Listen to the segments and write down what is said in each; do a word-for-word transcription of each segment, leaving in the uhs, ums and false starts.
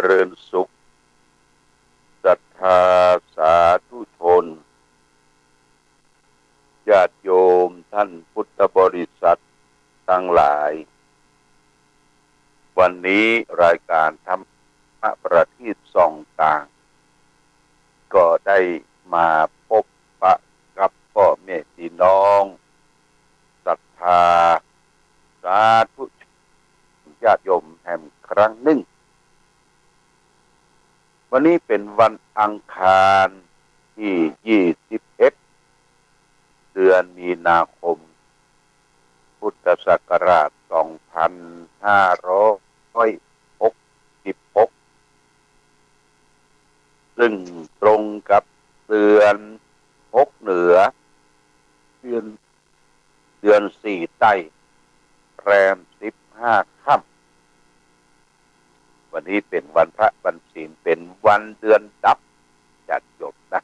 ริญสุข ศรัทธาสาธุชน ญาติโยมท่านพุทธบริษัททั้งหลาย วันนี้รายการธรรมะประทีปส่องตาง ก็ได้มาปะปะกับป้อแม่ปี้น้องศรัทธาสาธุชนญาติโยมแหมครั้งนึ่ง วันนี้เป๋นวันอังคารตี้ยี่สิบเอ็ด เดือนมีนาคม พุทธศักราชสองพันห้าร้อยหกสิบหก ซึ่งตรงกับเดือนหกเหนือ เดือน เดือนสี่ใต้ แรมสิบห้าค่ำ วันนี้เป๋นวันพระวันศีล เป๋นวันเดือนดับ ญาติโยมนะ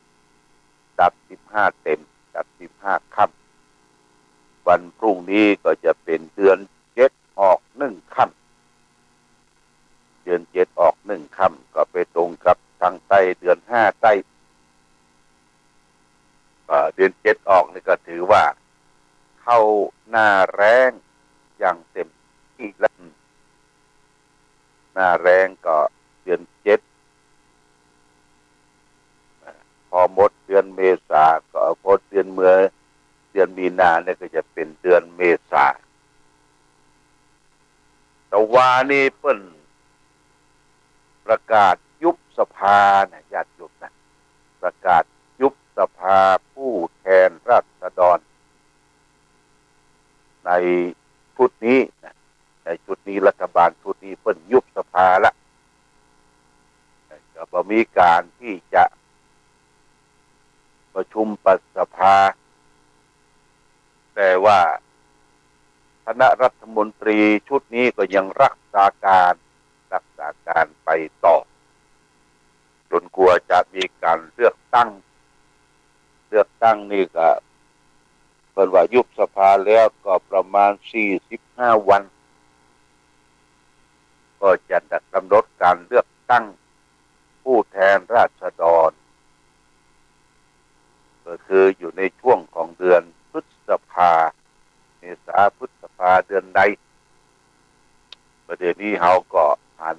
ดับสิบห้าเต็ม ดับสิบห้าค่ำ วันพรุ่งนี้ก็จะเป๋นเดือนเจ็ดออกนึ่งค่ำ เดือนเจ็ดออกนึ่งค่ำ ก็ไปตรงกับตางใต้เดือนห้าใต้ เอ่อ เดือนเจ็ดออกนี่ก็ถือว่าเข้าหน้าแล้งอย่างเต็มตี้แล้ว หน้าแล้งก็เดือนเจ็ด พอหมดเดือนเมษาก็ พอเดือนเมือ เดือนมีนาเนี่ยก็จะเป๋นเดือนเมษา ตะวานี้เปิ้นประกาศยุบสภานะ ญาติโยมนะ ประกาศยุบสภาผู้แทนราษฎร ในชุดนี้นะ ในชุดนี้รัฐบาลชุดนี้เปิ้นยุบสภาละ ก็บ่มีก๋านตี้จะประชุมประสภา แต่ว่าคณะรัฐมนตรีชุดนี้ก็ยังรักษาก๋าน รักษาก๋านไปต่อ จ๋นกว่าจะมีก๋านเลือกตั้ง เลือกตั้งนี่ก็เปิ้นว่ายุบสภาแล้วก็ประมาณสี่สิบห้าวัน ก็จะก๋ำหนดก๋านเลือกตั้งผู้แทนราษฎร ก็คืออยู่ในช่วงของเดือนพฤษภา เมษา พฤษภา เดือนใด ประเดี๋ยวนี้เฮาก็หัน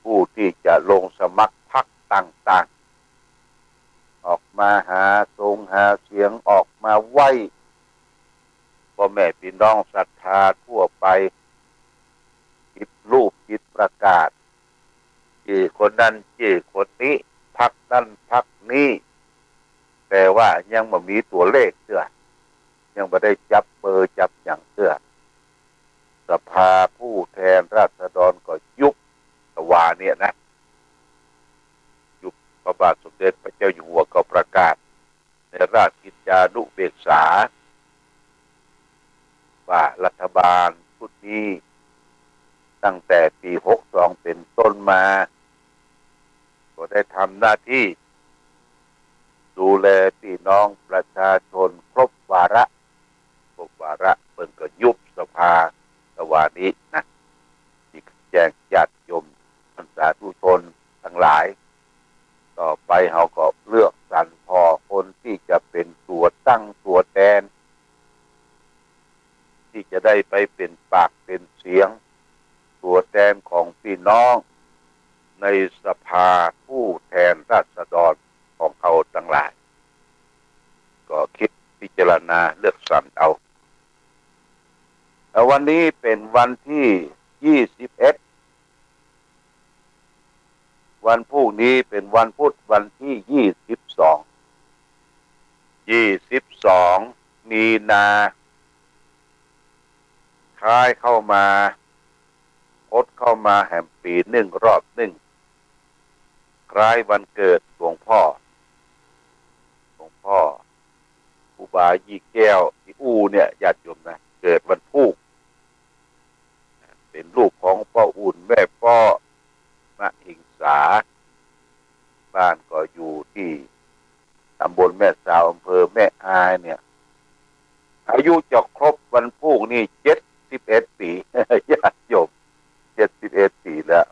ผู้ตี้จะลงสมัครพรรคต่างๆ ออกมาหาสงหาเสียง ออกมาไหว้ป้อแม่ปี้น้องศรัทธาทั่วไป ติดรูปติดประกาศ เจ้าคนนั้นเจ้าคนนี้ พรรคนั้นพรรคนี้ แต่ว่ายังบ่มีตั๋วเลขเตื้อ ยังบ่ได้จับเบอร์จับหยังเตื้อ สภาผู้แทนราษฎรก็ยุบ ตะวาเนี่ยนะ ยุบ พระบาทสมเด็จพระเจ้าอยู่หัวก็ประกาศในราชกิจจานุเบกษา ว่ารัฐบาลชุดนี้ ตั้งแต่ปี๋หกสองเป๋นต้นมา ก็ได้ทำหน้าตี้ดูแลปี้น้องประชาชนครบวาระ ครบวาระ เปิ้นก็ยุบสภา ตะวานี้นะ นี่แจ้งญาติโยมท่านสาธุชนตังหลาย ต่อไปเฮาก็เลือกสรรผ่อคนตี้จะเป๋นตั๋วตั้งตั๋วแตน ตี้จะได้ไปเป๋นปากเป๋นเสียง ตั๋วแตนของปี้น้องในสภาผู้แทนราษฎรของเฮาตังหลาย ก็กึ๊ดพิจารณาเลือกสรรเอา แล้ววันนี้เป๋นวันตี้ยี่สิบเอ็ด วันพรุ่งนี้เป๋นวันพุธ วันตี้ยี่สิบสอง ยี่สิบสอง มีนา คล้ายเข้ามา พดเข้ามาแหมปี๋นึ่งรอบนึ่ง คล้ายวันเกิดหลวงพ่อ หลวงพ่อครูบายี่แก้วตี้อู้เนี่ย ญาติโยมนะ เกิดวันพูก เป๋นลูกของป้ออุ่นแม่ป้อมะหิงสา บ้านก็อยู่ตี้ตำบลแม่สาว อำเภอแม่อายเนี่ย อายุจะครบวันพูกนี่เจ็ดสิบเอ็ดปี๋ ญาติโยม เจ็ดสิบเอ็ดปี๋แล้ว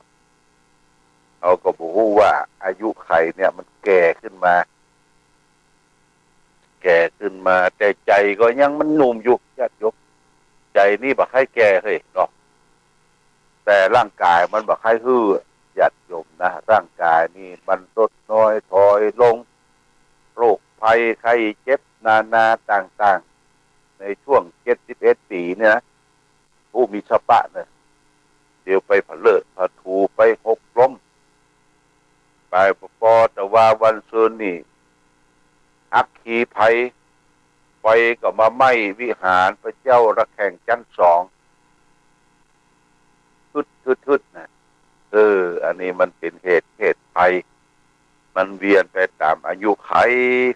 ก็ยังมันหนุ่มอยู่ ญาติโยม ใจ๋นี่บ่ใค่แก่เฮ้ยเนาะ แต่ร่างก๋ายมันบ่ใค่หื้อ ญาติโยมนะ ร่างก๋ายนี่มันลดน้อยถอยลง โรคภัยไข้เจ็บนานาต่างๆ ในช่วงเจ็ดสิบเอ็ดปี๋เนี่ยนะ ผู้มีสะปะเนี่ย เดี๋ยวไปผะเลิดผะถูไปหกล้ม ไปปอ แต่ว่าวันซืนนี่ อัคคีภัย ไฟก็มาไหม้วิหารพระเจ้าระแข่งจั๊นสอง ฮึดๆๆ นะ เออ อันนี้มันเป๋นเหตุเพศภัย มันเวียนไปต๋ามอายุขัย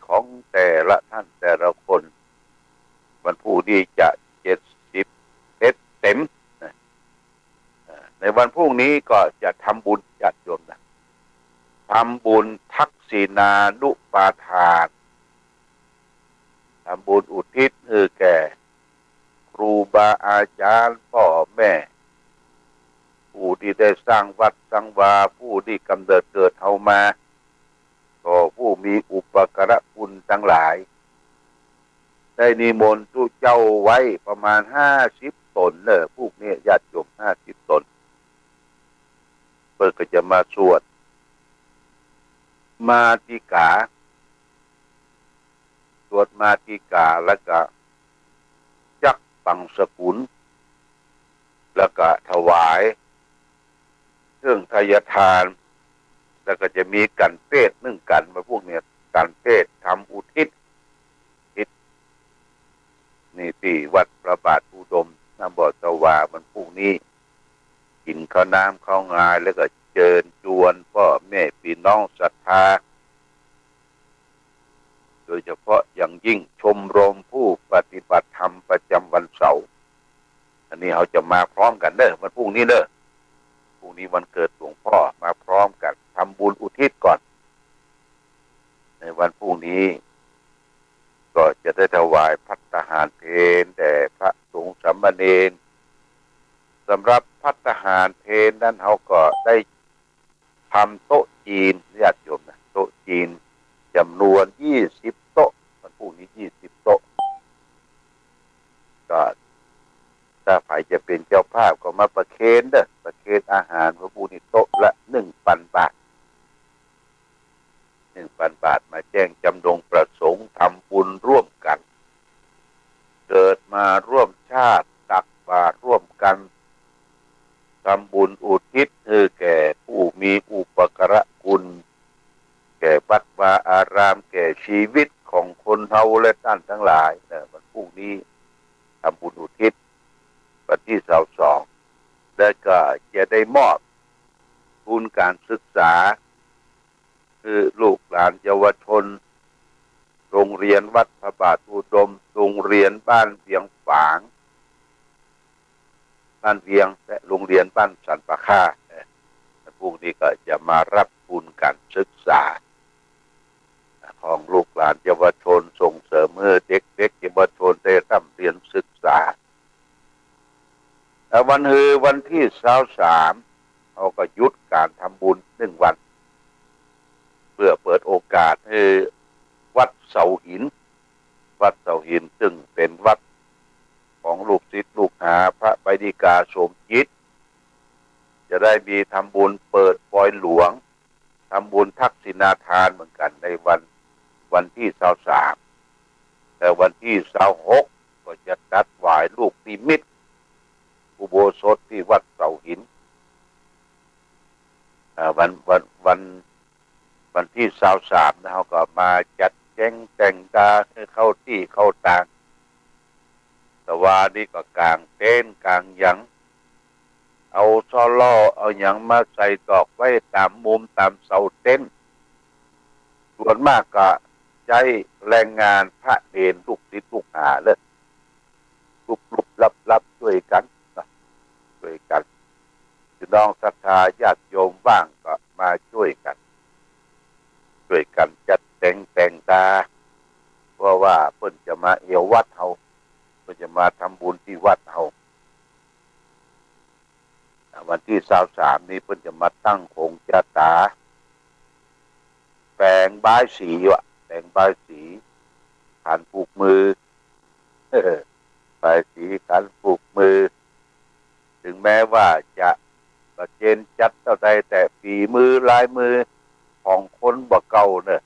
ของแต่ละท่านแต่ละคน วันพรุ่งนี้จะเจ็ดสิบเอ็ดเต๋มนะ อ่า ในวันพรุ่งนี้ก็จะทำบุญ ญาติโยมนะ ทำบุญทักษิณานุปาทาน ทำบุญอุทิศหื้อแก่ครูบาอาจ๋ารย์ ป้อแม่ ผู้ตี้ได้สร้างวัดสร้างวา ผู้ตี้ก๋ำเนิดเกิดเฮามา ก็ผู้มีอุปการะคุณตังหลาย ได้นิมนต์ตุ๊เจ้าไว้ประมาณห้าสิบต๋นเน่อ พวกนี้ญาติโยมห้าสิบต๋น เปิ้นก็จะมาสวดมาติกา สวดมาติกาแล้วก็จักปังสกุล แล้วก็ถวายเครื่องไทยทาน แล้วก็จะมีกัณฑ์เตสน์นึ่งกัณฑ์ มาพวกเนี้ย กัณฑ์เตสน์ทำอุทิศ อุทิศ นี่ตี้วัดพระบาทอุดม น้ำบ่อสะวา วันพรุ่งนี้ กิ๋นข้าวน้ำข้าวงาย แล้วก็เจิญจวนป้อแม่ปี้น้องศรัทธา โดยเฉพาะอย่างยิ่งชมรมผู้ปฏิบัติธรรมประจ๋ำวันเสาร์ อันนี้เฮาจะมาพร้อมกั๋นเน่อ วันพรุ่งนี้เน่อ พรุ่งนี้วันเกิดหลวงป้อ มาพร้อมกั๋น ทำบุญอุทิศก่อน ในวันพรุ่งนี้ ก็จะได้ถวายภัตตาหารเพลแด่พระสงฆ์สามเณร สำหรับภัตตาหารเพลนั้น เฮาก็ได้ทำโต๊ะจีน ญาติโยมนะ โต๊ะจีนจ๋ำนวนยี่สิบโต๊ะ วันพรุ่งนี้ยี่สิบโต๊ะ ก็ถ้าใผจะเป๋นเจ้าภาพก็มาประเคนเน่อ ประเคนอาหาร วันพรุ่งนี้โต๊ะละหนึ่งปันบาท หนึ่งปันบาท มาแจ้งจำนงประสงค์ทำบุญร่วมกั๋น เกิดมาร่วมชาติ ตักบาตรร่วมกั๋น ทำบุญอุทิศหื้อแก่ผู้มีอุปการะคุณ แก่วัดวาอาราม แก่ชีวิตของคนเฮาและต้านตังหลายเน่อ วันพรุ่งนี้ทำบุญอุทิศ วันตี้ซาวสอง แล้วก็จะได้มอบทุนก๋านศึกษา หื้อลูกหลานเยาวชน โรงเรียนวัดพระบาทอุดม โรงเรียนบ้านเวียงฝาง บ้านเวียง และโรงเรียนบ้านสันป่าข้า เอ่อ พวกนี้ก็จะมารับทุนก๋านศึกษา ของลูกหลานเยาวชน ส่งเสริมหื้อเด็กๆ เยาวชนได้ร่ำเรียนศึกษา แล้ววันหื้อวันตี้ซาวสาม เฮาก็หยุดก๋านทำบุญหนึ่งวัน เปื้อเปิดโอกาสหื้อวัดเสาหิน วัดเสาหินซึ่งเป๋นวัดของลูกศิษย์ลูกหาพระใบดิกาสมจิต จะได้มีทำบุญเปิดปอยหลวง ทำบุญทักษิณาทานเหมือนกั๋นในวัน วันตี้ซาวสาม และวันตี้ซาวหก ก็จะจัดถวายลูกนิมิตอุโบสถตี้วัดเสาหิน อ่า วัน วัน วัน วันตี้ซาวสามนะ เฮาก็มาจัดแจ๋งแต่งตาหื้อเข้าตี้เข้าตาง แต่ว่านี่ก็ก๋างเต็นท์ก๋างหยัง เอาซ้อล่อเอาหยังมาใส่ตอกไว้ต๋ามมุมต๋ามเสาเต็นท์ ส่วนมากก็ใจ๊แรงงานพระเณรลูกศิษย์ลูกหาเน่อ ลุบๆลับๆ จ้วยกั๋นนะ จ้วยกั๋น พี่น้องศรัทธาญาติโยมว่างก็มาจ้วยกั๋น จ้วยกั๋นจัดแต่งแต่งตา เพราะว่าเปิ้นจะมาเอี่ยววัดเฮา เปิ้นจะมาทำบุญตี้วัดเฮา อ่า วันตี้ซาวสามนี่เปิ้นจะมาตั้งโขงจะต๋า แป๋งบายสีว่ะ แป๋งบายสี ขันผูกมือ บายสีขันผูกมือ เถิงแม้ว่าจะประเจนจัดเต้าใด แต่ฝีมือลายมือของคนบ่าเก่าเน่อ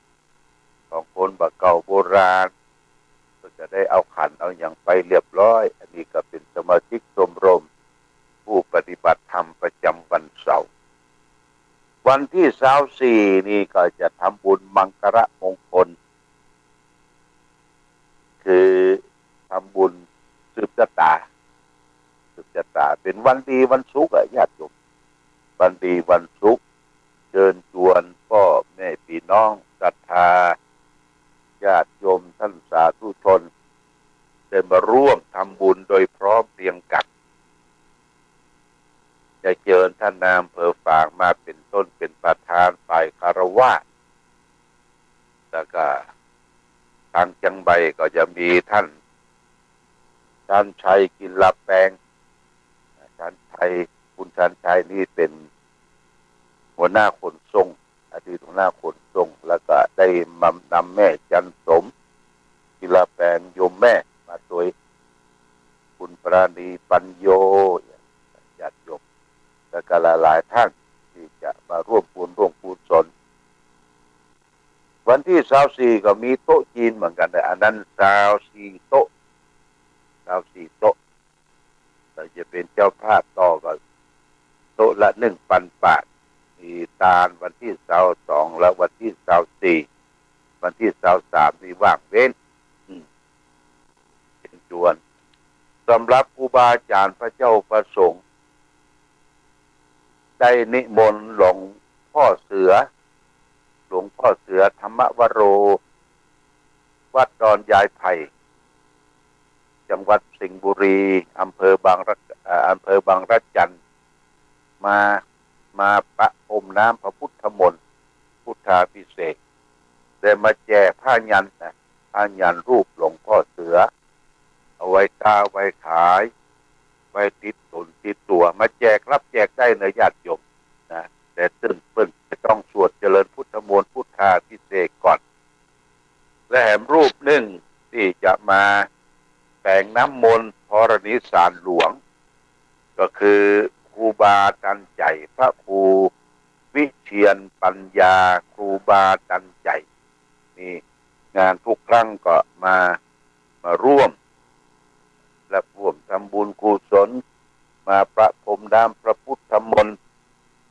ของคนบ่าเก่าโบราณ ก็จะได้เอาขันเอาหยังไปเรียบร้อย อันนี้ก็เป๋นสมาชิกชมรมผู้ปฏิบัติธรรมประจำวันเสาร์ วันตี้ซาวสี่นี่ก็จะทำบุญมังคละมงคล คือทำบุญสืบชะตา สืบชะตา เป๋นวันดีวันสุขอะญาติโยม วันดีวันสุข เจิญจวนป้อแม่ปี้น้องศรัทธาญาติโยมต้านสาธุชน ได้มาร่วมทำบุญโดยพร้อมเพรียงกั๋น จะเจิญต้านนายอำเภอฝางมาเป๋นต้น เป๋นประธานฝ่ายคฤหัสถ์ แล้วก็ตางเจียงใหม่ก็จะมีต้าน ชาญชัย กินลาแปง ชาญชัย คุณชาญชัยนี่เป๋นหัวหน้าขนส่ง อดีตหัวหน้าขนส่ง แล้วก็ได้นำแม่จันสม กินลาแปง โยมแม่มาตวย คุณปราณี ปัญโย ญาติโยม แล้วก็หลายๆ ต้านตี้จะมาร่วมบุญร่วมกุศล วันตี้ซาวสี่ก็มีโต๊ะจีนเหมือนกั๋นนะ อันนั้นซาวสี่โต๊ะ ซาวสี่โต๊ะ เฮาจะเป๋นเจ้าภาพต่อก็โต๊ะละหนึ่งปันบาท มีตานวันตี้ซาวสองและวันตี้ซาวสี่ วันตี้ซาวสามนี่ว่างเว้น อืม เจิญจวน สำหรับครูบาอาจ๋ารย์พระเจ้าพระสงฆ์ ได้นิมนต์หลวงพ่อเสือ หลวงพ่อเสือ ธรรมวโร วัดดอนยายไผ่ จังหวัดสิงห์บุรี อำเภอบางระ เอ่อ อำเภอบางระจัน มา มาประพรมน้ำพระพุทธมนต์ พุทธาภิเษก ได้มาแจกผ้ายันต์นะ ผ้ายันต์รูปหลวงพ่อเสือ เอาไว้ก๊าไว้ขาย ไว้ติดต๋นติดตั๋ว มาแจก รับแจกได้เน่อญาติโยมนะ แต่เปิ้น เปิ้นจะต้องสวดเจริญพุทธมนต์พุทธาภิเษกก่อน และแหมรูปนึ่งตี้จะมาแป๋งน้ำมนต์ธรณีสารหลวง ก็คือครูบาตันใจ๋ พระครูวิเชียรปัญญา ครูบาตันใจ๋ นี่งานทุกครั้งก็มา มาร่วม และร่วมทำบุญกุศล มาประพรมน้ำพระพุทธมนต์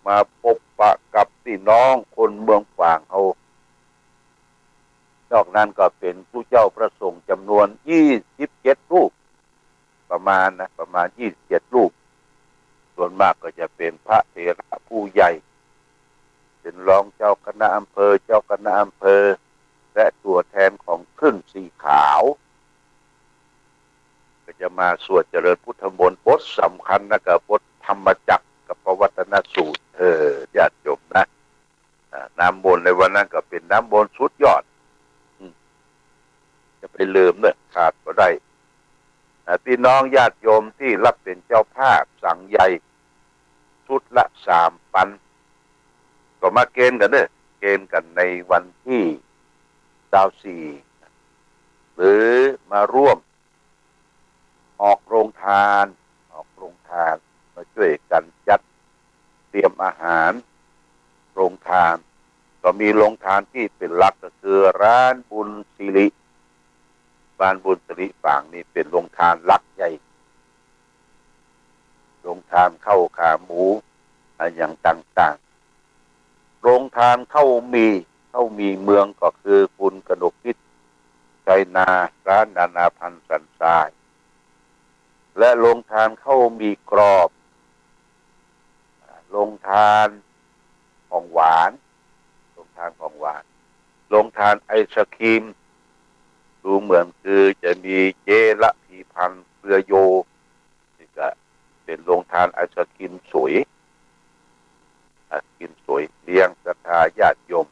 มาปบปะกับปี้น้องคนเมืองฝางเฮา นอกนั้นก็เป๋นผู้เจ้าพระสงฆ์จ๋ำนวนยี่สิบเจ็ดรูป ประมาณนะ ประมาณยี่สิบเจ็ดรูป ส่วนมากก็จะเป๋นพระเถระผู้ใหญ่ เป๋นรองเจ้าคณะอำเภอ เจ้าคณะอำเภอ และตั๋วแทนของคลื่นสีขาว ก็จะมาสวดเจริญพุทธมนต์ บทสำคัญนะ ก็บทธรรมจักรกัปปวัตตนสูตร เออ ญาติโยมนะ อ่า น้ำมนต์ในวันนั้นก็เป๋นน้ำมนต์สุดยอด อืม จะไปลืมเน่อ ขาดบ่ได้ อ่า ปี้น้องญาติโยมตี้รับเป๋นเจ้าภาพสังใหญ่ ชุดละสามปัน ก็มาเกณฑ์กั๋นเน่อ เกณฑ์กั๋นในวันตี้ซาวสี่ หรือมาร่วม ออกโรงทาน ออกโรงทาน มาจ้วยกั๋นจัดเตรียมอาหาร โรงทาน ก็มีโรงทานตี้เป๋นหลักก็คือร้านบุญสิริ บ้านบุญสิริฝางนี่เป๋นโรงทานหลักใหญ่ โรงทานข้าวขาหมู อะหยังต่างๆ โรงทานข้าวหมี่ ข้าวหมี่เมืองก็คือคุณกนกพิษ ชัยนา ร้านนานาพันธุ์สันทราย และโรงทานข้าวหมี่กรอบ อ่า โรงทานของหวาน โรงทานของหวาน โรงทานไอศกรีม ดูเหมือนคือจะมีเจ๊ระพีพันธ์ เครือโย นี่ก็เป๋นโรงทานไอศกรีมสวย ไอศกรีมสวย เลี้ยงศรัทธาญาติโยม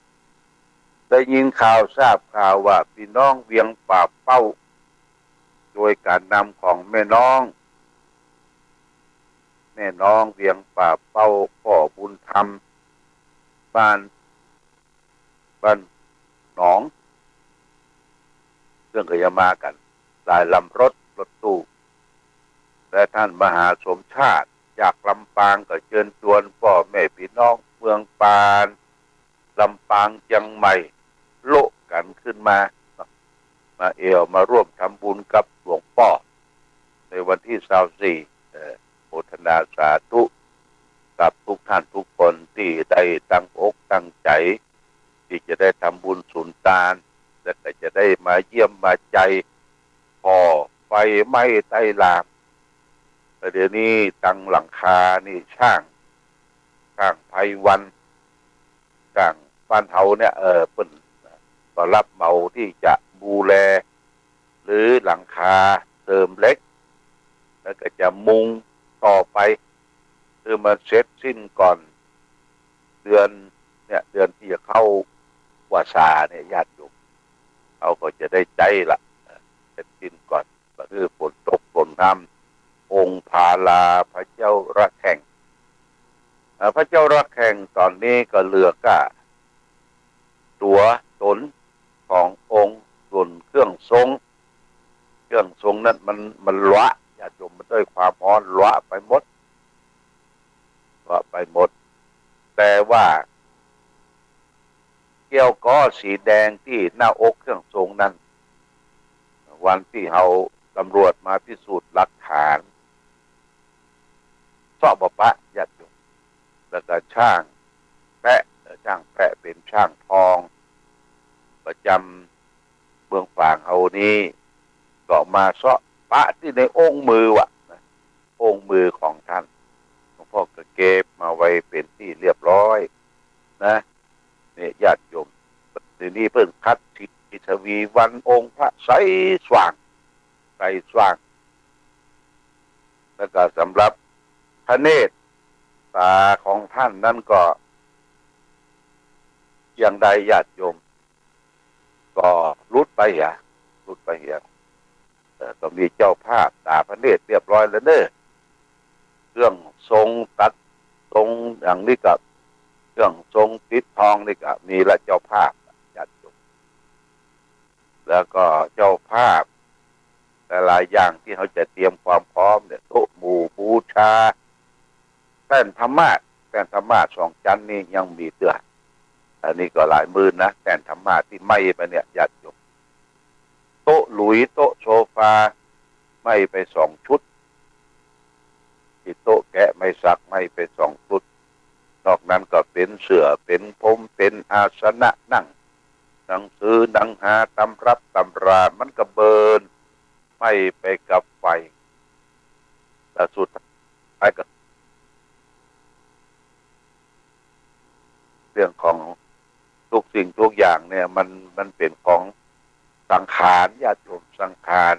ได้ยินข่าวทราบข่าวว่าปี้น้องเวียงป่าเป้า โดยก๋านนำของแม่น้อง แม่น้องเวียงป่าเป้า ป้อบุญธรรม บ้าน บ้านหนอง เปิ้นก็จะมากั๋นหลายลำรถ รถตู้ และท่านมหาสมชาติจากลำปางก็เจิญจวนป้อแม่ปี้น้องเมืองปาน ลำปาง เจียงใหม่ โละกั๋นขึ้นมา มาแอ่วมาร่วมทำบุญกับหลวงป้อ ในวันตี้ซาวสี่ เอ่อ โมทนาสาธุกับทุกท่านทุกคนตี้ได้ตั้งอกตั้งใจ๋ ตี้จะได้ทำบุญสุนตาน และก็จะได้มาเยี่ยมมาใจ๋ ผ่อไฟไหม้ใต้ราม แต่เดี๋ยวนี้ตังหลังคานี่ช่าง ช่างไพวัน ช่างบ้านเฮาเนี่ย เออ เปิ้นก็รับเหมาตี้จะดูแล รื้อหลังคา เสริมเหล็ก แล้วก็จะมุงต่อไป คือมันเสร็จสิ้นก่อนเดือนเนี่ย เดือนตี้จะเข้าวัสสาเนี่ย ญาติโยม เขาก็จะได้ใจ๊ละ เสร็จสิ้นก่อน ก็คือฝนตกฝนห้ำ องค์พาลาพระเจ้าระแข่ง เอ่อ พระเจ้าระแข่งต๋อนนี้ก็เหลือก้า ตั๋วต๋นขององค์ ส่วนเครื่องทรง เครื่องทรงนั้นมัน มันละ ญาติโยม มันด้วยความฮ้อนละไปหมด ละไปหมด แต่ว่าแก้วก้อสีแดงตี้หน้าอกเครื่องทรงนั้น วันตี้เฮาตำรวจมาพิสูจน์หลักฐาน เซาะบ่ปะ ญาติโยม แล้วก็ช่างแป๊ะ เอ่อ ช่างแป๊ะเป๋นช่างทอง ประจ๋ำเมืองฝางเฮานี้ ก็มาเซาะปะตี้ในองค์มือว่ะนะ องค์มือของท่าน หลวงป้อก็เก็บมาไว้เป๋นตี้เรียบร้อยนะ เนี่ย ญาติโยม เดี๋ยวนี้เปิ้นขัดสีชวีวัน องค์พระใสสว่าง ใสสว่าง แล้วก็สำหรับพระเนตรต๋าของท่านนั้นก็ยังได้ ญาติโยม ก็หลุดไปเหีย หลุดไปเหีย เอ่อ ก็มีเจ้าภาพต๋าพระเนตรเรียบร้อยแล้วเน่อ เครื่องทรงตัดทรงอย่างนี้ก็ เครื่องทรงปิดทองนี่ก็มีละ เจ้าภาพ ญาติโยม แล้วก็เจ้าภาพหลายๆ อย่างตี้เฮาจะเตรียมความพร้อมเนี่ย โต๊ะหมู่บูชา แป้นธรรมาสน์ แป้นธรรมาสน์สองจั๊นนี่ยังมีเตื้อ อันนี้ก็หลายหมื่นนะ แป้นธรรมาสน์ตี้ไหม้ไปเนี่ย ญาติโยม โต๊ะหลุย โต๊ะโซฟา ไหม้ไปสองชุด ตี้โต๊ะแกะไม้สัก ไหม้ไปสองชุด นอกนั้นก็เป๋นเสื่อ เป๋นพรม เป๋นอาสนะนั่ง หนังสือหนังหา ตำรับตำรา มันก็เบินไหม้ไปกับไฟ แต่สุดท้ายก็ เรื่องของทุกสิ่งทุกอย่างเนี่ย มัน มันเป๋นของสังขาร ญาติโยม สังขาร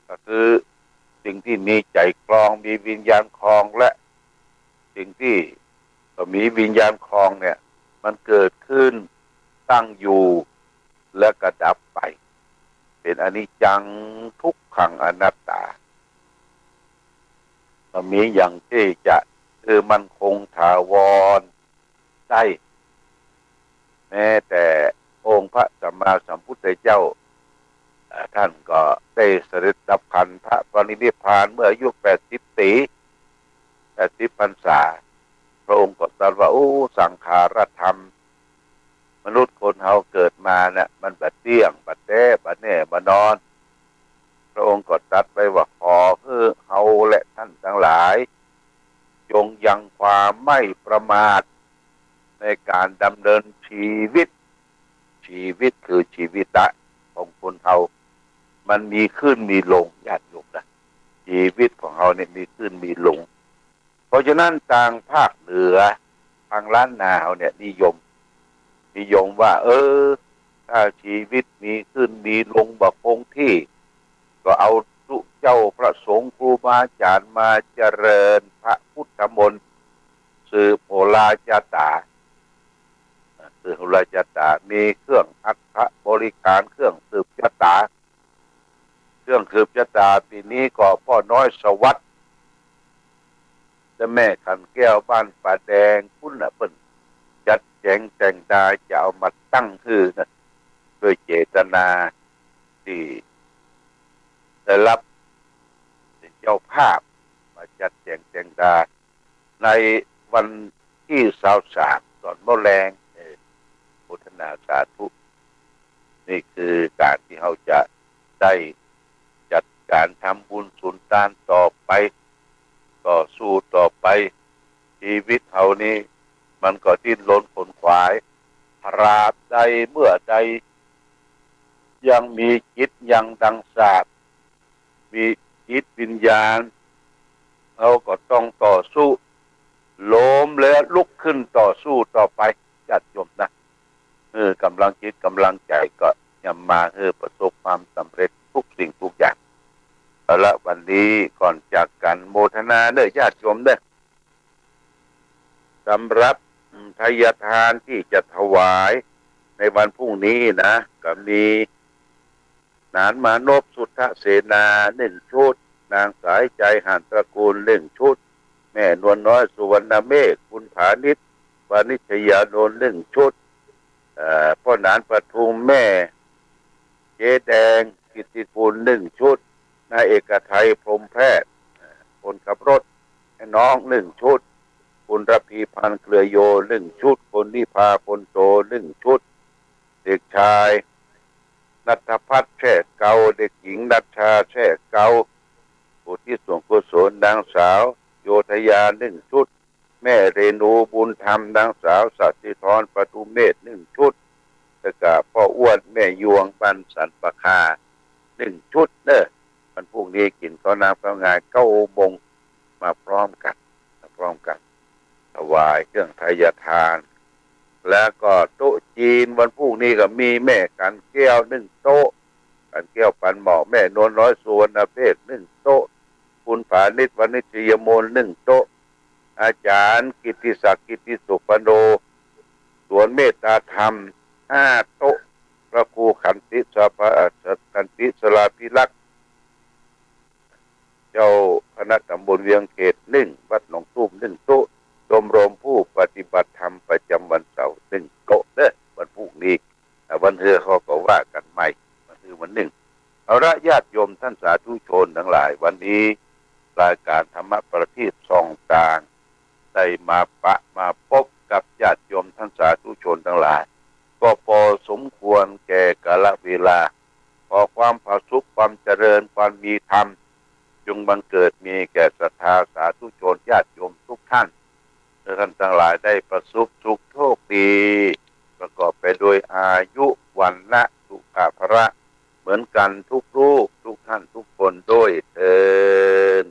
ก็คือสิ่งตี้มีใจ๋ครอง มีวิญญาณครอง และสิ่งตี้บ่มีวิญญาณครองเนี่ย มันเกิดขึ้น ตั้งอยู่ และก็ดับไป เป๋นอนิจจัง ทุกขัง อนัตตา บ่มีอย่างตี้จะ คือ มั่นคงถาวรได้ แม้แต่องค์พระสัมมาสัมพุทธเจ้า เอ่อ ท่านก็ได้เสด็จดับขันธปรินิพพานเมื่ออายุแปดสิบปี๋ แปดสิบพรรษา พระองค์ก็ตรัสว่า โอ้ สังขารธรรม มนุษย์คนเฮาเกิดมาเนี่ย มันบ่เตี้ยง บ่แต๊ บ่แน่ บ่นอน พระองค์ก็ตรัสไว้ว่า ขอหื้อเฮาและท่านตังหลาย จงยังความไม่ประมาทในก๋านดำเนินชีวิต ชีวิตคือชีวิตะของคนเฮา มันมีขึ้นมีลง ญาติโยมนะ ชีวิตของเฮาเนี่ยมีขึ้นมีลง เพราะฉะนั้นตางภาคเหนือ ตางล้านนาเฮาเนี่ยนิยม นิยมว่า เออ ถ้าชีวิตมีขึ้นมีลงบ่คงตี้ ก็เอาตุ๊เจ้าพระสงฆ์ครูบาอาจ๋ารย์มาเจริญพระพุทธมนต์ สืบโหราจาต๋า สืบโหราจาต๋า มีเครื่องอัฐบริขาร เครื่องสืบจาต๋า เครื่องสืบจาต๋าปี๋นี้ก็ป้อน้อยสวัสดิ์ และแม่ขันแก้วบ้านป่าแดงปุ้นน่ะ เปิ้นจัดแจ๋งแต่งตาจะเอามาตั้งหื้อนะ ด้วยเจตนาตี้ได้รับ จ้าภาพมาจัดแจ๋งแตงดา ในวันตี้ซาวสาม ต๋อนเม้าแลง เออ โมทนาสาธุ นี่คือก๋านตี้เฮาจะได้จัดก๋านทำบุญสุนตานต่อไป ต่อสู้ต่อไป ชีวิตเฮานี่มันก็ดิ้นรนขนขวาย ตราบใดเมื่อใด ยังมีจิตยังดวงศาสตร์ มีจิตวิญญาณ เฮาก็ต้องต่อสู้ ล้มแล้วลุกขึ้นต่อสู้ต่อไป ญาติโยมนะ เออ ก๋ำลังจิตก๋ำลังใจ๋ก็ย่อมมาหื้อประสบความสำเร็จกู้สิ่งกู้อย่าง เอาละ วันนี้ก่อนจากกั๋นโมทนาเน้อ ญาติโยมเน้อ สำหรับ อืม ไทยทานตี้จะถวายในวันพรุ่งนี้นะ ก็มี หนานมานพ สุทธเสนา นึ่งชุด นางสายใจ๋ หาญตระกูล นึ่งชุด แม่นวลน้อย สุวรรณเมฆ คุณผานิช วณิชยานนท์ นึ่งชุด เอ่อ ป้อหนานปทุม แม่เจ๊แดง กิตติกูล นึ่งชุด นายเอกชัย พรหมแพทย์ คนขับรถให้น้อง นึ่งชุด คุณระพีพันธ์ เครือโย นึ่งชุด คุณนิพา พลโต นึ่งชุด เด็กชาย ณัฐพัฒน์ แทร่เกา เด็กหญิง ณัชชา แทร่เกา อุทิศส่วนกุศล นางสาว โยธยา นึ่งชุด แม่เรนู บุญธรรม นางสาว สัตย์สิทร ปทุมเมธ นึ่งชุด แล้วก็ป้ออ้วน แม่ยวง บ้านสันป่าคา นึ่งชุดเน้อ วันพรุ่งนี้กิ๋นข้าวน้ำข้าวงาย เก้าโมง มาพร้อมกั๋น มาพร้อมกั๋น ถวายเครื่องไทยทาน แล้วก็โต๊ะจีนวันพรุ่งนี้ก็มีแม่กั๋นแก้วนึ่งโต๊ะ กั๋นแก้วปันหม่อ แม่นวลน้อย สุวรรณเมฆ นึ่งโต๊ะ คุณผานิช วณิชยมนต์ นึ่งโต๊ะ อาจ๋ารย์กิตติศักดิ์ กิตติสุภโน สวนเมตตาธรรม ห้าโต๊ะ พระครูขันติสภา ขันติสราภิรักษ์ เจ้าคณะตำบลเวียงเขต นึ่ง วัดหนองตุ้ม นึ่งโต๊ะ ชมรมผู้ปฏิบัติธรรมประจ๋ำวันเสาร์ นึ่งโต๊ะเน้อ วันพรุ่งนี้ อ่ะ วันฮือเขาก็ว่ากั๋นใหม่ วันฮือวันนึ่ง เอาละ ญาติโยมท่านสาธุชนตังหลาย วันนี้รายก๋านธรรมประทีปส่องตาง ได้มาปะมาปบกับญาติโยมท่านสาธุชนตังหลาย ก็ปอสมควรแก่กาลเวลา ขอความผาสุก ความเจริญ ความมีธรรม จงบังเกิดมีแก่ศรัทธาสาธุชนญาติโยมทุกท่าน เพื่อท่านตังหลายได้ประสบสุขโชคดี ประกอบไปด้วยอายุ วรรณะ สุขะ พละ เหมือนกั๋นทุกรูป ทุกท่านทุกคนด้วยเทอญ